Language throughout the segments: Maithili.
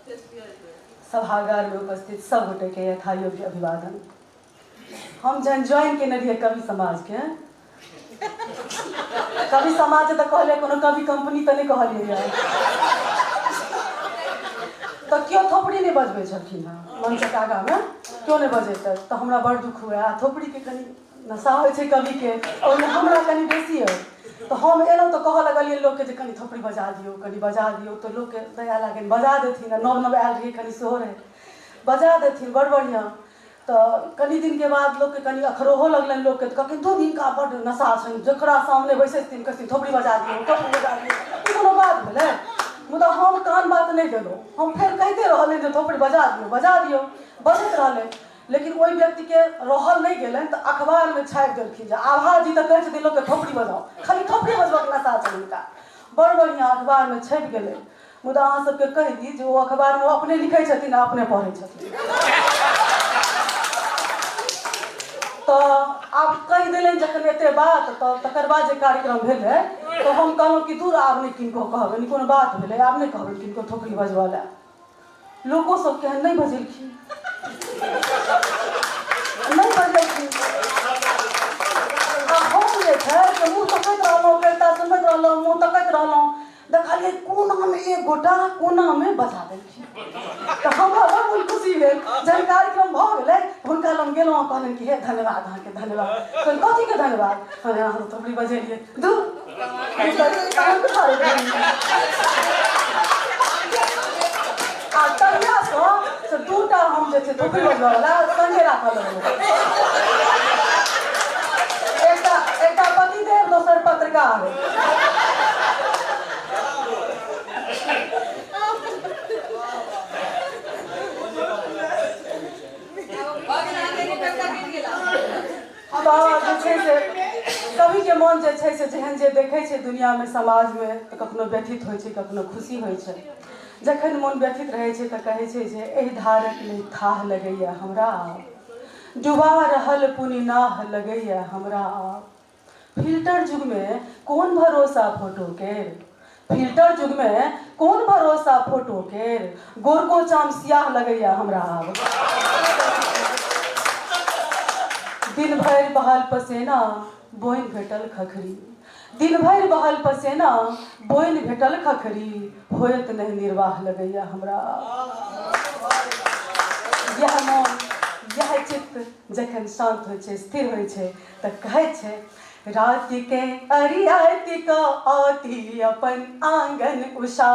सभागार में उपस्थित सब गोटे के यथायोग्य अभिवादन। हम जहन ज्वाइन केने रहियै कवि समाज के, कवि समाज तऽ कहलियै कोनो कवि कंपनी तऽ नहि कहलियै, तऽ केओ थोपड़ी नहि बजबै छलखिन हँ मंचक आगाँमे, केओ नहि बजेतै तऽ हमरा बड़ दुख हुए। आ थोपड़ीके कनि नशा होइ छै कविके, ओहिमे हमरा कनि बेसी अइ। तऽ हम एलहुँ तऽ कहऽ लगलियै लोकके जे कनि थोपड़ी बजा दियौ, कनि बजा दियौ। तऽ लोकके दया लागनि, बजा देथिन। आ नव नव आयल रहियै, कनि सेहो रहै, बजा देथिन बड़ बढ़िआँ। तऽ कनि दिनके बाद लोकके कनि अखरोहो लगलनि लोकके, तऽ कहलखिन धू हिनका बड्ड नशा छनि, जकरा सामने बैसै छथिन कहथिन थोपड़ी बजा दियौ, थोपड़ी बजा दियौ। ई कोनो बात भेलै? मुदा हम कान बात नहि देलहुँ, हम फेर कहिते रहलियनि जे थोपड़ी बजा दियौ, बजा दियौ, बजैत रहलै। लेकिन ओहि व्यक्तिके रहल नहि गेलनि तऽ अखबारमे छापि देलखिन जे आभा जी तऽ कहै छथिन लोकके थोपड़ी बजाउ, खाली थोपड़ी बजबऽके नशा छनि हुनका। बड़ बढ़िआँ अखबारमे छपि गेलै। मुदा अहाँ सबके कहि दी जे ओ अखबारमे ओ अपने लिखै छथिन आ अपने पढ़ै छथिन। तऽ आब कहि देलनि जखन एते बात, तऽ तकर बाद जे कार्यक्रम भेलै तऽ हम कहलहुँ कि दूर आब नहि किनको कहबनि, कोनो बात भेलै? आब नहि कहबनि किनको थोपड़ी बजबऽ लए। लोको सब केहन नहि बजेलखिन, नहि बजेलखिन। आ हम जे छै से मुँह तकैत रहलहुँ, कविता सुनैत रहलहुँ, मुँह तकैत रहलहुँ। देखलियै कोनामे एक गोटा कोनामे बजा देलखिन, तऽ हमरा बड़ मोन खुशी भेल। जहन कार्यक्रम भऽ गेलै, हुनका लग गेलहुँ आ कहलनि कि हे धन्यवाद, अहाँके धन्यवाद। कहलनि कथीके धन्यवाद? कहलियै अहाँ तऽ थोपड़ी बजेलियै। दू आ तहियासँ से दूटा हम जे छै थोपड़ी बजबऽवला सङ्गे राखऽ लगलहुँ, एकटा एकटा पतिदेव, दोसर पत्रकार। तऽ जे छै से कविके मोन जे छै से जेहन जे देखै छै दुनिआँमे, समाजमे, तऽ कखनो व्यथित होइ छै, कखनो खुशी होइ छै। जखन मोन व्यथित रहै छै तऽ कहै छै जे एहि धारक नहि थाह लगैए हमरा आब, डुबा रहल पुनि नाह लगैए हमरा आब। फिल्टर युगमे कोन भरोसा फोटो केर, फिल्टर युगमे कोन भरोसा फोटो केर, गोरको चाम सियाह लगैए हमरा आब। दिन भरि बहल पसेना बोनि भेटल खखरी, दिन भरि बहल पसेना बोनि भेटल खखरी, होयत नहि निर्वाह लगैए हमरा आब। यह मोन, यह चित्त जखन शान्त होइ छै, स्थिर होइ छै, तऽ कहै छै राति के अरियाति क आती अपन आंगन उषा,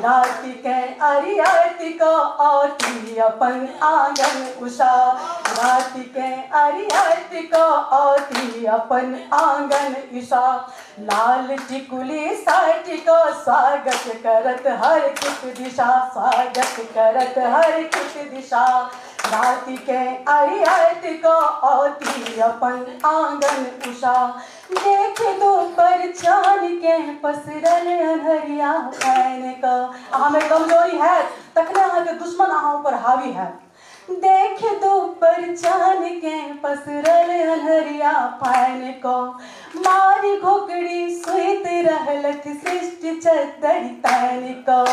राति के अरियाति क आती अपन आंगन उषा, राति के अरियाति क आती अपन आंगन उषा, लाल टिकुली साटि क स्वागत करत हर कित दिशा, स्वागत करत हर कित दिशा, राति के अरियाति क औती अपन आंगन उषा। देख दो पर चान के पसरल अन्हरिया फैन क। अहाँमे कमजोरी हैत तखने अहाँके दुश्मन अहाँ ऊपर हावी हैत। देख दो पर चान के पसरल अन्हरिया फैन क, मारि घोकड़ी सुइत रहलथि सृष्टि चद्दरि तैन क,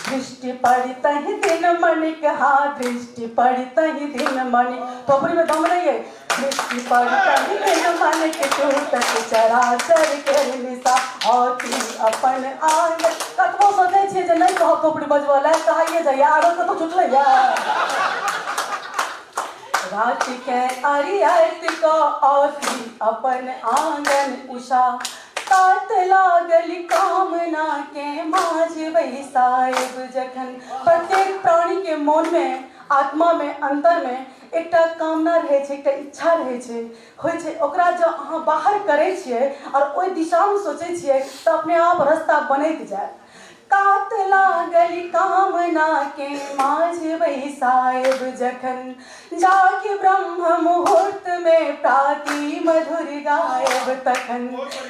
दृष्टि पड़ितहि दिन मणिक, हाँ दृष्टि पड़ितहि दिन मणिक, थोपड़ी में दम नहीं है, दृष्टि पड़ितहि दिन मणिक टूटत चराचर के निशा, औती अपन आंगन। कतबो सोचै छियै जे नहि कहब थोपड़ी बजबऽ लए, कहाइए जाइए, आरो कतौ छुटलैए। राति के अरियाति क औती अपन आंगन उषा, तात लागल कामना के माझ बैसायब जखन। प्रत्येक प्राणी के मोन में, आत्मा में, अंतर में एकटा कामना रहै छै, एकटा इच्छा रहै छै, होइ छै। ओकरा जँ अहाँ बाहर करै छियै आओर ओहि दिशामे सोचै छियै तऽ अपने आप रस्ता बनैत जायत। कात लागल कामना के माझ बैसायब जखन, जागि ब्रह्म मुहूर्त में प्राती मधुर गायब तखन,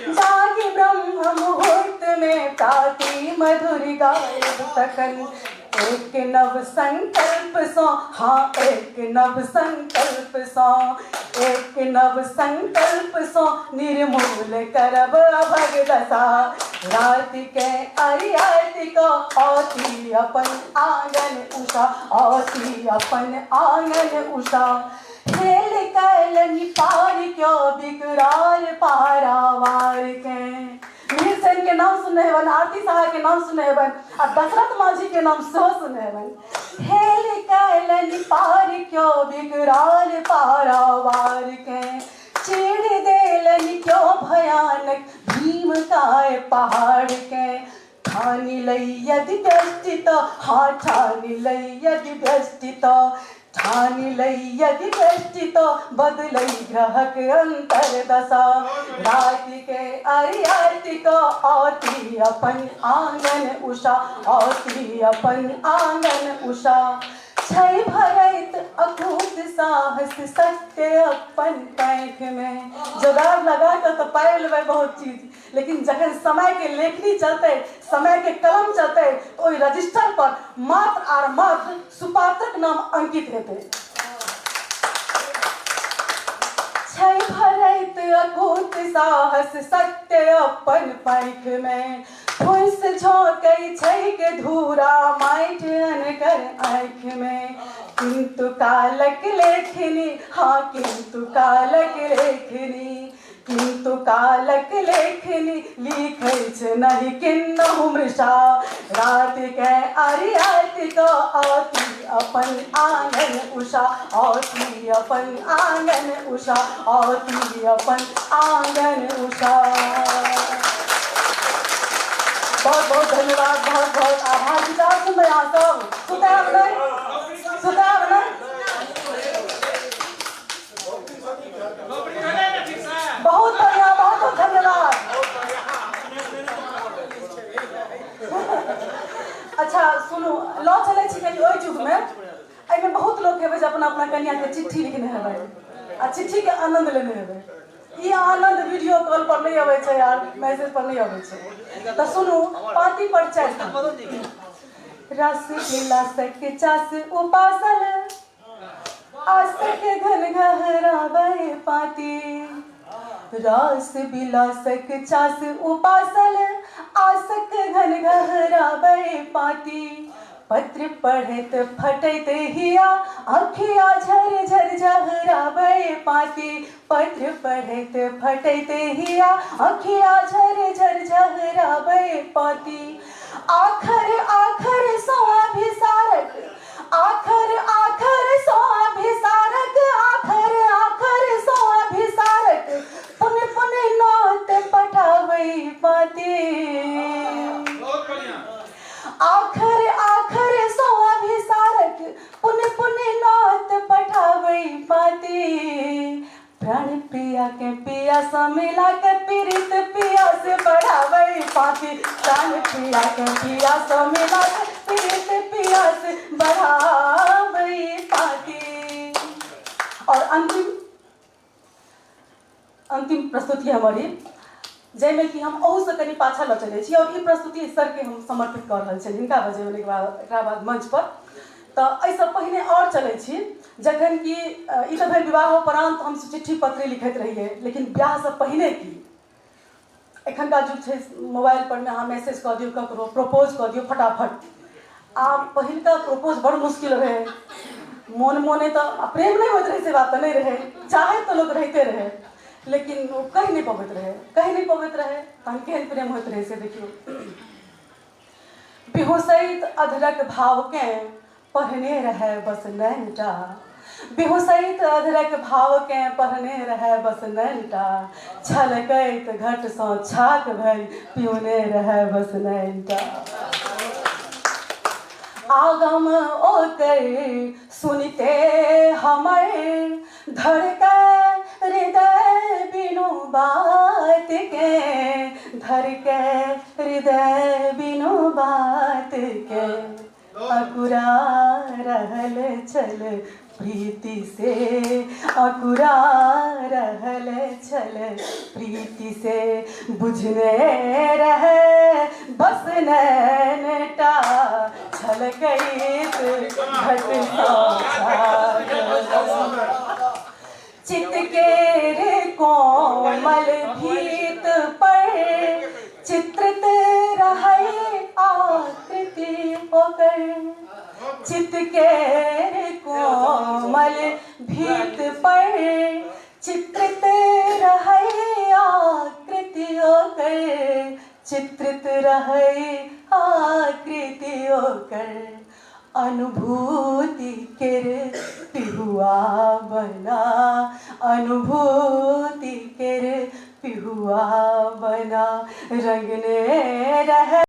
जागि ब्रह्म मुहूर्त में प्राती मधुर गायब तखन। एक नव संकल्पसँ, हाँ एक नव संकल्पसँ, एक नव संकल्पसँ निर्मूल करब अभग दशा। रातिके अरियाति कऽ औती अपन आंगन उषा, औती अपन आंगन उषा। खेल कयलनि पार क्यो विकराल पारावार के। मिहिर सेन के नाम सुनने हेबनि, आरती साहा के नाम सुनने हेबनि आ दशरथ मांझी के नाम सेहो सुनने हेबनि। खेल कयलनि पार क्यो विकराल पारावार के, चीर देलनि क्यो भयानक भीमकाय पहाड़ के। ठानि लै यदि व्यष्टि त, हाँ ठानि लै यदि व्यष्टि त, ठानि लै यदि व्यष्टि त बदलै ग्रहक अंतर दशा। राति के अरियाति क औती अपन आंगन उषा, औती अपन आंगन उषा। छै भरैत अकूत साहस सत्य अपन पैंखमे। जोगाड़ लगा कऽ तऽ पाबि लेबै बहुत चीज, लेकिन जखन समयके लेखनी चलतै, समयके कलम चलतै, तऽ ओहि रजिस्टर पर मात्र आर मात्र सुपात्रक नाम अंकित हेतै। छै भरैत अकूत साहस सत्य अपन पैंखमे, फुसि झोंकै छैक धूरा माटि अनकर आँखिमे। किन्तु कालक लेखनी, हाँ किन्तु कालक लेखनी, किन्तु कालक लेखनी लिखै छै नहि किन्नहु मृषा। रातिके अरियाति कऽ औती अपन आंगन उषा, औती अपन आंगन उषा, औती अपन आंगन उषा। बहुत बहुत धन्यवाद, बहुत बहुत आभार। विचार सुनबै अहाँ सब? सुतायब नहि, सुतायब नहि। बहुत बढ़िया, बहुत बहुत धन्यवाद। अच्छा सुनू, लऽ चलै छी कनि ओहि युगमे। एहिमे बहुत लोक हेबै जे अपना अपना कनियाके चिट्ठी लिखने हेबै आ चिट्ठीके आनन्द लेने हेबै। ई आनन्द वीडियो कॉल पर नहि अबै छै यार, मैसेज पर नहि अबै छै। तऽ सुनू, पाँती पर चारि रस गिलासक चास उपासल आसक घन गहराबै पाती। रास बिलासक चास उपासल आसक घन गहराबै पाती। पत्र पढ़ैत फटैत हिया अखिया झर झर झहराबै पाती। पत्र पढ़ैत फटैत हिया अखिया झर झर झहराबै पाती। आखर आखर सँ अभिसारक, आखर आखर सँ अभिसारक, आखर आखर सँ अभिसारक पुन पुन नोत पठाबै पाती। आखर आखर सँ अभिसारक पुन पुन नोत पठाबै पाती। प्राण पिया के पिया सँ मिला के पीड़ित पिया से बढ़ाबै पाती। प्राण पिया के पिया सँ मिला के पीड़ित पिया से बढ़ाबै पाती। और अंतिम अंतिम प्रस्तुति हमर ई, जाहिमे कि हम अहूसँ कनि पाछाँ लऽ चलै छी और ई प्रस्तुति सरके हम समर्पित कऽ रहल छियनि, हिनका बजेबनि एकरा बाद मंच पर। तऽ एहिसँ पहिने आओर चलै छी, जखन कि ई तऽ भेल विवाहोपरान्त हम चिट्ठी पत्री लिखैत रहियै, लेकिन बियाहसँ पहिने की एखनका युग छै, मोबाइल पर मे अहाँ मैसेज कऽ दियौ ककरो, प्रपोज कऽ दियौ फटाफट। आब पहिलका प्रपोज बड़ मुश्किल रहै, मोन मोने तऽ प्रेम नहि होइत रहै, से बात तऽ नहि रहै, चाहैत तऽ लोक रहिते रहै, लेकिन ओ कहि नहि पबैत रहै, कहि नहि पबैत रहै, तहन केहन प्रेम होइत रहै से देखियौ। बिहुँसैत अधरक भावकेँ पढ़ने रहए बस नैनटा, बिहुँसैत अधरक भावकेँ पढ़ने रहए बस नैनटा, छलकैत घटसँ छाक भरि पिउने रहए बस नैनटा। आगम ओकर सुनिते हमर धड़कै हृदय बिनु बात के, धड़कै हृदय बिनु बात के, अकुरा रहल छल प्रीति से अकुरा रहल छल प्रीति से बुझने रहै बस नैनटा छलकैत घट चित केर कोमल भीत पर चित्रित रहै आकृति ओकर। चित केर कोमल भीत पर चित्रित रहै आकृति ओकर। चित्रित रहै आकृति ओकर। अनुभूति केर पिहुआ बना, अनुभूति केर पिहुआ बना रंगने रह।